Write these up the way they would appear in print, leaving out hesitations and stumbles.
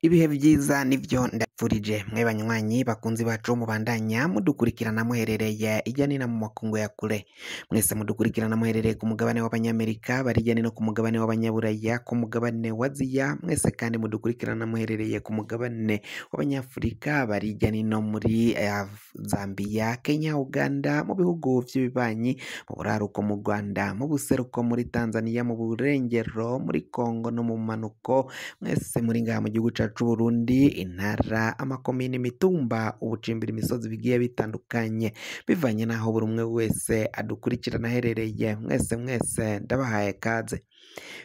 Ibihe vyiza nivyo ndapfurije mwe banywanyi bakunzi bacu mubandanya mudukurikirana muherereye irya nino mu makungu ya kure. Mwese mudukurikirana muherereye ku mugabane w'abanyamerika, bari irya nino ku mugabane w'abanyaburaya, ku mugabane wa Aziya, mwese kandi mudukurikirana muherereye ku mugabane w'abanyafurika, bari irya nino muri Zambia, Kenya, Uganda, mu bihugu vy'ibibanyi, mu buraruko mu Rwanda, mu buseruko muri Tanzania, mu burengero muri Kongo no mu manuko, mwese muri ngaha mu gihugu cacu c'Uburundi, intara, amakomine, imitumba, ubucimbira, imisozi bigiye bitandukanye, bivanye n'aho buri umwe wese adukurikirana aherereye. Mwese mwese ndabahaye kaze.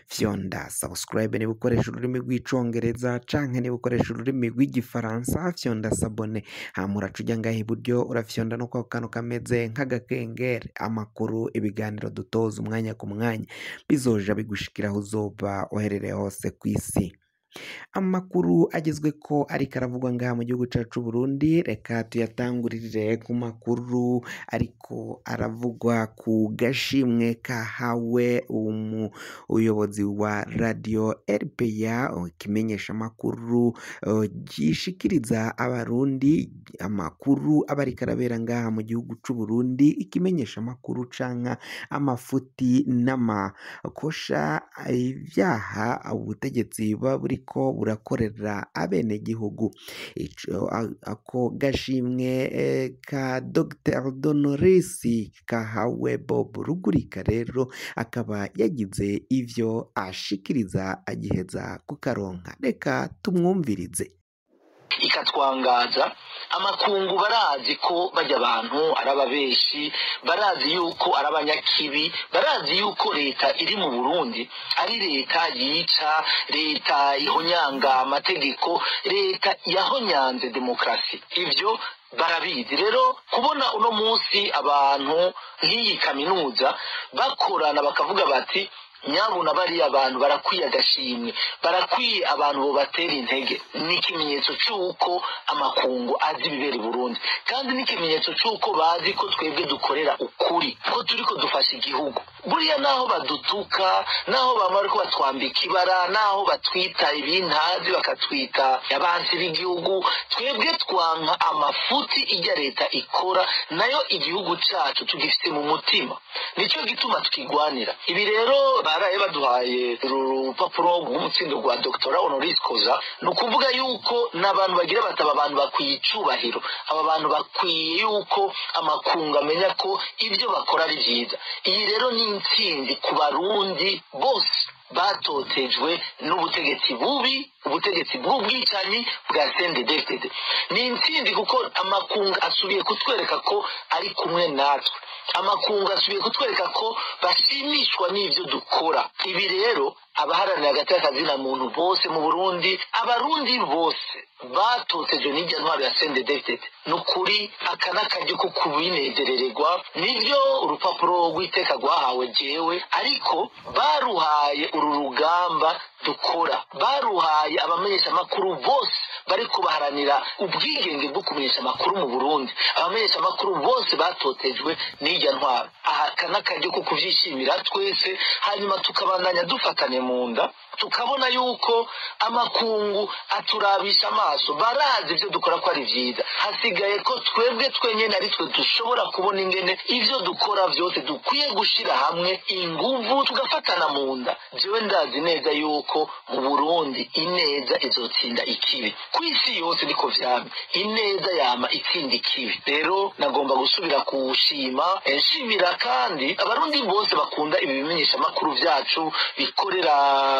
Fyonda subscribe niba ukoresha ururimi rw'icongereza canke niba ukoresha ururimi rw'igifaransa, fyonda s'abonner, hama uraca uja ngaha iburyo urafyonda no kwako kantu kameze nk'agakengeri. Amakuru, ibiganiro dutoza umwanya ku mwanya bizoja bigushikira aho uzoba uherereye hose kw'isi. Amakuru agezweko ariko aravugwa ngaha mu gihugu cacu c'Uburundi, reka tuyatangurire ku makuru ariko aravugwa ku gashimwe kahawe umuyobozi wa radio RPA, ikimenyesha amakuru gishikiriza abarundi amakuru aba ariko arabera ngaha mu gihugu c'Uburundi, ikimenyesha amakuru canka amafuti n'amakosha, ivyaha ubutegetsi buba buriko burakorera abenegihugu. Ico ako gashimwe ka Dr Donoris kahawe Bob Rugurika rero akaba yagize ivyo ashikiriza agiheza kukaronka. Reka tumwumvirize. Ikatwangaza amakungu, barazi ko bajya abantu ari ababeshi, barazi yuko ari abanyakibi, barazi yuko leta iri mu Burundi ari leta yica, leta ihonyanga amategeko, leta yahonyanze demokarasi. Ivyo barabizi. Rero kubona uno munsi abantu nk'iyi kaminuza bakorana bakavuga bati nyabuna bariya abantu barakwiye agashimwe, barakwiye abantu bobatera intege, ni ikimenyetso c'uko amakungu azi ibibera i Burundi, kandi ni ikimenyetso c'uko bazi ko twebwe dukorera ukuri, ko turiko dufasha igihugu. Buriya naho badutuka, naho bama bariko batwambika ibara, naho batwita ibintazi, bakatwita abansi b'igihugu, twebwe twanka amafuti ijya leta ikora, nayo igihugu cacu tugifise mu mutima, nico gituma tukigwanira. Ibi rero baraye baduhaye urupapuro rw'umutsindo rwa Dr honoris causa, ni ukuvuga yuko n'abantu bagira bataba abantu bakwiye icubahiro, aba bantu bakwiye yuko amakungu amenya ko ibyo bakora ari vyiza. Iyi rero ni intsinzi ku barundi bose batotejwe n'ubutegetsi bubi, ubutegetsi bw'ubwicanyi bwa CNDD-FDD. Ni intsinzi kuko amakungu asubiye kutwereka ko ari kumwe natwe, amakungu asubiye kutwereka ko bashimishwa n'ivyo dukora. Ibi rero abaharanira agateka kazina muntu bose mu Burundi, abarundi bose batotejwe n'irya ntwaro ya CNDD-FDD, ni ukuri aka n'akaryo ko kubinezerererwa. Nivyo urupapuro rw'iteka rwahawe jewe, ariko baruhaye uru rugamba dukora, baruhaye abamenyesha amakuru bose bariko baharanira ubwigenge bwo kumenyesha amakuru mu Burundi, abamenyesha amakuru bose batotejwe n'irya ntwaro. Aha aka n'akaryo ko kuvyishimira twese, hanyuma tukabandanya dufatanye mu nda, tukabona yuko amakungu aturabisha amaso, barazi ivyo dukora ko ari vyiza. Hasigaye ko twebwe twenyene ari twe dushobora kubona ingene ivyo dukora vyose dukwiye gushira hamwe inguvu, tugafatana mu nda. Jewe ndazi neza yuko mu Burundi ineza izotsinda ikibi, kw'isi yose niko vyama, ineza yama itsinda ikibi. Rero nagomba gusubira kuwushima, nshimira kandi abarundi bose bakunda ibi bimenyesha makuru vyacu bikorera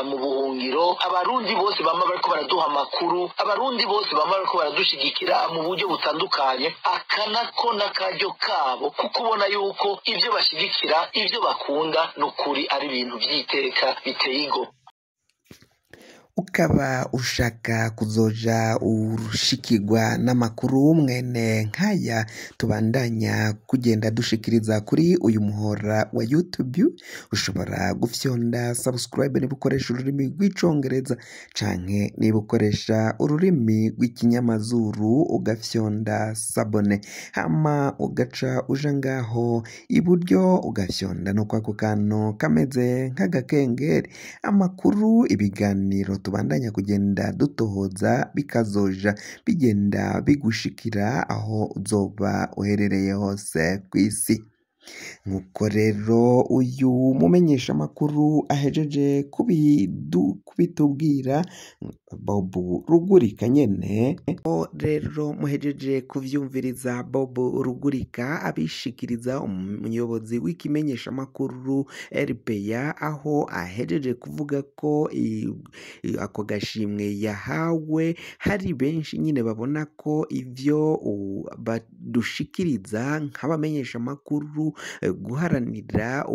mu buhungiro, abarundi bose bama bariko baraduha amakuru, abarundi bose bama bariko baradushigikira mu buryo butandukanye. Aka nako n'akaryo kabo kuko ubona yuko ivyo bashigikira, ivyo bakunda, n'ukuri ari ibintu vy'iteka biteye igomwe. Ukaba ushaka kuzoja ushikirwa n'amakuru mwene nkaya tubandanya kugenda dushikiriza kuri uyu muhora wa YouTube, ushobora gufyonda subscribe niba ukoresha ururimi rw'icongereza, canke niba ukoresha ururimi rw'ikinyamazuru ugafyonda s'abonner, hama ugaca uja ngaho iburyo ugafyonda no kwako kantu kameze nk'agakengeri. Amakuru, ibiganiro tubandanya kugenda dutohoza bikazoja bigenda bigushikira aho uzoba uherereye hose kw'isi. Nk'uko rero uyu mumenyeshamakuru ahejeje kubitubwira Bob Rugurika nyene, ko rero muhejeje kuvyumviriza Bob Rugurika abishikiriza umuyobozi w'ikimenyeshamakuru RPA, aho ahejeje kuvuga ko ako gashimwe yahawe hari benshi nyine babona ko ivyo badushikiriza nk'abamenyeshamakuru guharanira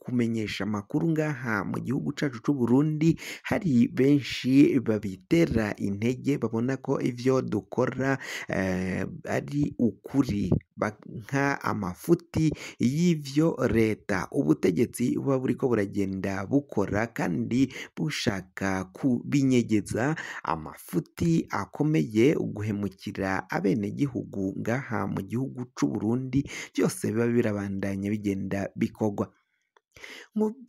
kumenyesha amakuru ngaha mu gihugu cacu c'u Burundi, hari benshi babitera intege babona ko ivyo dukora ari ukuri, nka amafuti y'ivyo leta ubutegetsi buba buriko buragenda bukora kandi bushaka kubinyegeza, amafuti akomeye guhemukira abenegihugu ngaha mu gihugu c'u Burundi, byose biba birabandanya bigenda bikorwa.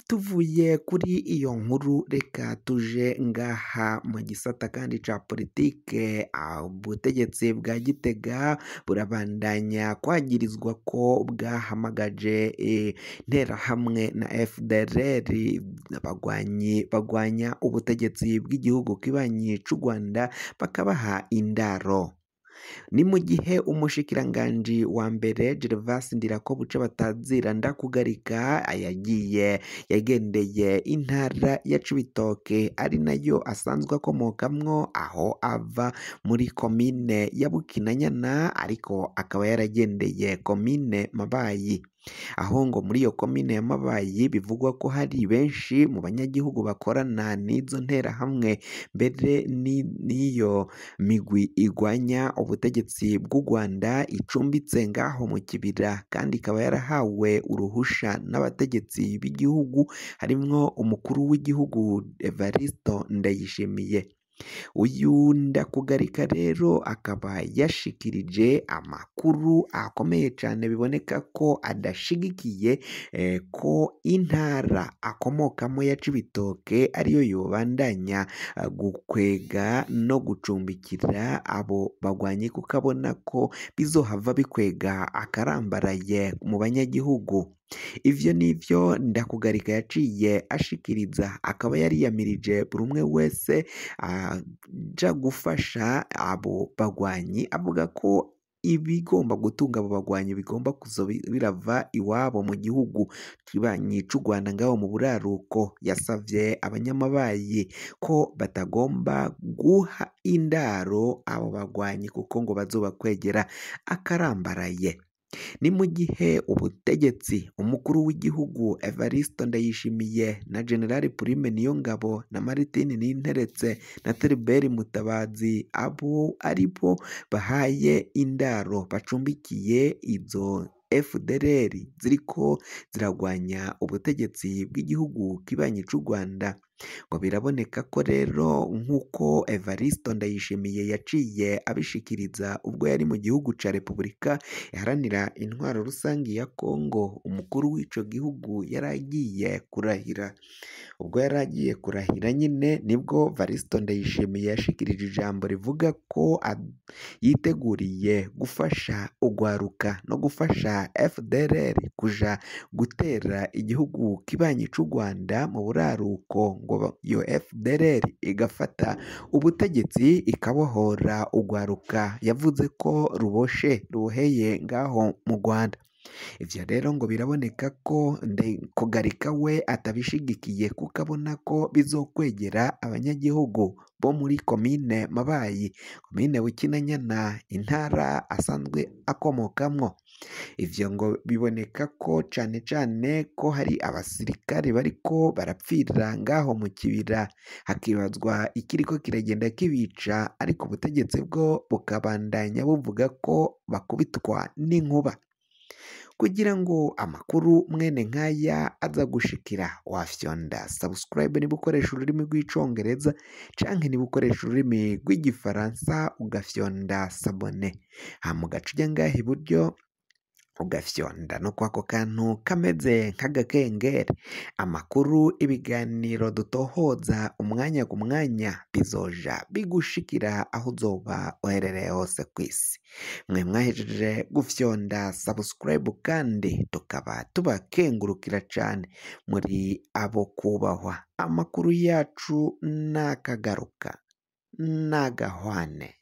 Tuvuye kuri iyo nkuru reka tuje ngaha mu gisata kandi ca politike. Ubutegetsi bwa Gitega burabandanya kwagirizwa ko bwahamagaje interahamwe na FDLR, abagwanyi bagwanya ubutegetsi bw'igihugu kibanyi c'u Rwanda, bakabaha indaro. Ni mu gihe umushikiranganji wa mbere Gervas Ndirakobuca batazira Ndakugarika yagiye yagendeye intara ya Cibitoke ari nayo asanzwe akomokamwo, aho ava muri komine ya Bukinanyana, ariko akaba yaragendeye komine Mabayi, aho ngo muri iyo komine ya Mabayi bivugwa ko hari benshi mu banyagihugu bakorana n'izo nterahamwe, mbere n'iyo migwi igwanya ubutegetsi bw'u Rwanda icumbitse ngaho mu kibira, kandi ikaba yarahawe uruhusha n'abategetsi b'igihugu harimwo umukuru w'igihugu Evaristo Ndayishimiye. Uyu Ndakugarika rero akaba yashikirije amakuru akomeye cane, biboneka ko adashigikiye ko intara akomokamo ya Cibitoke ariyo yobandanya gukwega no gucumbikira abo bagwanyi, kuko abona ko bizohava bikwega akarambaraye mu banyagihugu. Ivyo nivyo Ndakugarika yaciye ashikiriza, akaba yariyamirije buri umwe wese aja gufasha abo bagwanyi, avuga ko ibigomba gutunga abo bagwanyi bigomba kuza birava iwabo mu gihugu kibanyi c'u Rwanda ngaho mu buraruko. Yasavye abanyamabayi ko batagomba guha indaro abo bagwanyi kuko ngo bazobakwegera akarambaraye. Ni mu gihe ubutegetsi umukuru w'igihugu Evaristo Ndayishimiye na General Prime Niyongabo na Martin Ninteretse na Tribert Mutabazi, abo aribo bahaye indaro bacumbikiye izo FDLR ziriko ziragwanya ubutegetsi bw'igihugu kibanyi c'u Rwanda. Ngo biraboneka ko rero nk'uko Evaristo Ndayishimiye yaciye abishikiriza ubwo yari mu gihugu ca Repubulika Iharanira Intwaro Rusangi ya Kongo, umukuru w'ico gihugu yaragiye kurahira. Ubwo yaragiye kurahira nyine nibwo Evaristo Ndayishimiye yashikirije ijambo rivuga ko yiteguriye gufasha ugwaruka no gufasha FDLR kuja gutera igihugu kibanyi c'u Rwanda mu buraruko, ngo iyo FDLR igafata ubutegetsi ikabohora ugwaruka yavuze ko ruboshe ruboheye ngaho mu Rwanda. Ivyo rero ngo biraboneka ko Kugarika we atabishigikiye, kuko abona ko bizokwegera abanyagihugu bo muri komine Mabayi, komine Bukinanyana, intara asanzwe akomokamwo. Ivyo ngo biboneka ko cane cane ko hari abasirikare bariko barapfira ngaho mu kibira, hakibazwa ikiriko kiragenda kibica, ariko ubutegetsi bwo bukabandanya buvuga ko bakubitwa n'inkuba. Kugira ngo amakuru mwene nkaya aza gushikira, wafyonda subscribe niba ukoresha ururimi rw'icongereza, canke niba ukoresha ururimi rw'igifaransa ugafyonda sabone, hama ugaca uja ngaha iburyo Ugafyonda no kwako kantu kameze nk'agakengeri. Amakuru, ibiganiro dutohoza umwanya ku mwanya bizoja bigushikira aho uzoba uherereye hose kw'isi. Mwe mwahejeje gufyonda subscribe kandi tukaba tubakengurukira cane, muri abo kubahwa. Amakuru yacu nakagaruka nagahwane.